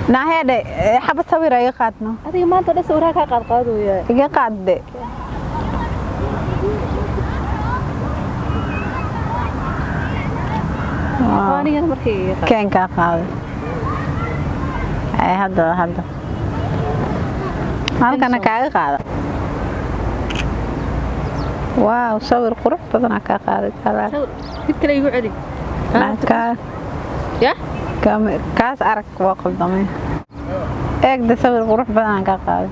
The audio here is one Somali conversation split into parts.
Naahede xabad sawir iga qaadno. Adiga maanta dhan sawirkaa kaa qaad qaadooya. Iga qaadde. Anigana markay iga qaad. Keen kaa qaaday. Ay hadda hadda. Halkana kaaga qaada. Waaw, sawir qurux badan aa kaa qaaday kala. Mid kale igu celi. Kaa. Ya? Kaas arag waa qaldamay. Eegda sawir qurux badan aan kaa qaaday.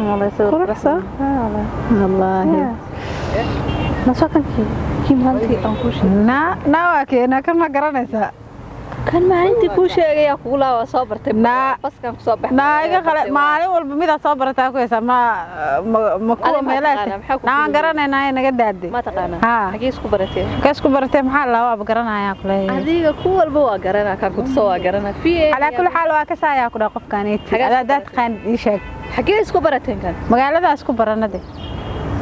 Wallahi sawir qurux soo? Wallaahi. Ma soo kankii kii maalintii aan kuu sheegay. Na waa keena kan ma garanaysaa. Kan maalintii kuu sheegay aa kugu laa waa soo bartay. Baskan ku soo baxay. Na iga qale maalin walba midaa soo barataa ku haysaa ma ma kuwa meelaha. Na waan garanaynaa naga daaday. Ma taqaanaa? Xagee isku baratay? Xagee isku baratay maxaa la waaba garanayaa ku leeyahay. Adiga ku walba waa garanaa kan ku soo waa garanaa. Ala kulli xaal waa ka saayaa ku dhaa qofkaneeti. Adaa daad qaan ii sheeg. Xagee isku barateen kan? Magaaladaas ku baranade.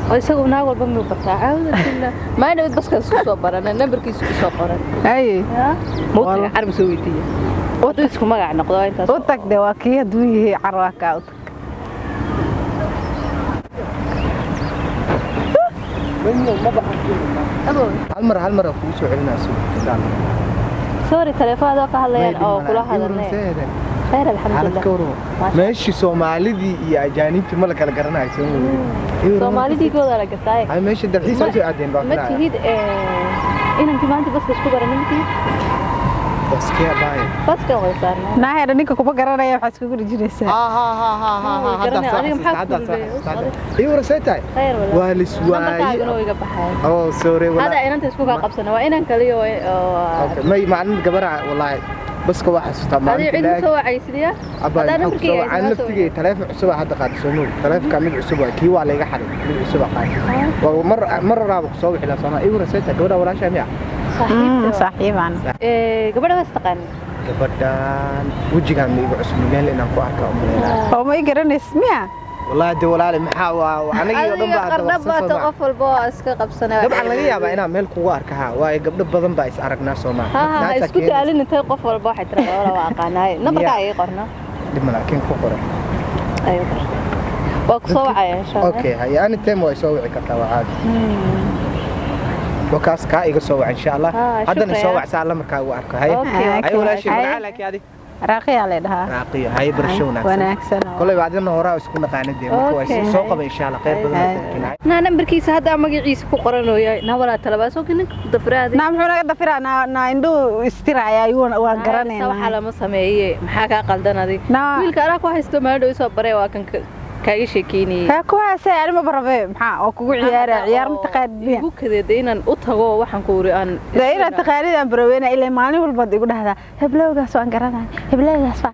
Oo isagu naag walba muu bartaa caawda billah. Maana mid baska isku soo baranay nambarkiisa ku soo qoran. Ay. Muu carab soo weydiiyay. Wadu isku magac noqdo intaas. U tag de waa kii haduu yahay carwaaka u tag. Hal mar ku soo celinaa soo. Sorry taleefanada ka hadlayaan oo kula hadalnay. Khayr alxamdulillah. Meeshii Soomaalidii iyo ajaanibtii ma la kala garanayo soo wada. Soomaalidii gooda la gartay. Ay meeshii dalxiis ay soo aadeen baa Ma tihid inankii maanta baska isku baranay ma tihid? Baskee baay. Baska way saarnaa. Naaheda ninka kuma garanaya waxaad iskugu dhijinaysaa. Ha hadda soo hadda soo. Ii warasay. Khayr walaal. Waa lis waayay. Nambarkaaguna way iga baxay. Oh sorry walaal. Hada inanta isku ka qabsana waa inan kaliyo oo Okay may macallin gabara wallahi baska waa xasuustaa maalintii. Adiga cid soo wacaysidiya? Hada nambarkii aan naftigay taleefon cusub hadda qaad soo moog. Taleefonka mid cusub waa kii waa la iga xaray mid cusub qaad. Waa mar raabo ku soo wixii la soo. Ii warasay gabadha walaasha miya? Saaxiibaan. Gabadha waa taqaan. Gabadhan wajigan ma igu cusub meel inaan ku arko umaleynaa. Oo ma i garanays miya? Wallahi de walaal maxaa waa aniga iyo dhan baa qarnab baa qof walba oo iska qabsanay. Dabcan laga yaabaa inaan meel kugu arko ha waayo gabdho badan baa is aragnaa Soomaa. Ha isku daalin intay qof walba waxay tiraa wala waa aqaanaay. Nambarka ay qorna. Dib ma laakiin ku qoran. Ayo qor. Waa ku soo wacaya insha Allah. Okay hay ani time way soo wici kartaa waa caadi. Wakaas ka iga soo wac insha Allah. Haddana soo wac saa la markaa ugu arko hay. Hay walaashii magaca laakiin adi. Raaqiya la dhahaa. Raaqiya hay barasho wanaagsan. Kolay baadina horaa isku naqaanadee marka waa soo qaba insha Allah qayr badan oo keenay. Na nambarkiisa hadda magaciisa ku qoranayo na walaa talaba soo kinin ku dafraadi. Na muxuu naga dafiraa na induu istiraaya ayuu waan garanaynaa. Waxa lama sameeyay maxaa ka qaldan adig. Wiilka anaa ku haysto maadhow soo baray waa kan kaaga sheekeynayay. Ka ku haysay anima barabe maxaa oo kugu ciyaara ciyaar ma taqaanid. Igu kadeeday inaan u tago waxaan ku wuri aan de inaad taqaanid aan baraweena ilaa maalin walba igu dhahdaa heblowgaas waan garanay heblowgaas waa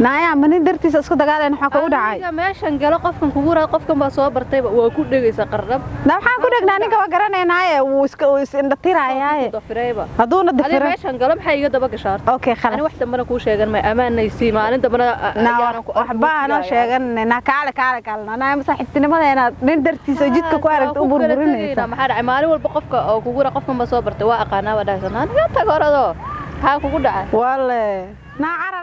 naaya ma nin dartiisa isku dagaaleen waxa kugu dhacay. Aniga meeshan galo qofkan kugu raa qofkan baa soo bartay waa ku dhagaysa qarnab. Na waxaan ku dhagnaa ninka waa garanaynaaye wuu iska uu is indha tirayaaye. Dafirayba. Haduuna dafira. Adiga meeshan galo maxay iga daba gashaa? Okay khalas. Ani wax dambana kuu sheegan ma amaanaysi maalin dambana ayaanan ku waxba anoo sheegan na kaale kaale kaale na ma saaxiibtinimadeena nin dartiisa jidka ku aragto u burburinaysa. Maxaa dhacay maalin walba qofka oo kugu raa qofkan baa soo bartay waa aqaanaa waa dhahaysan. Aniga tag horado. Maxaa kugu dhacay? Walle. Na carar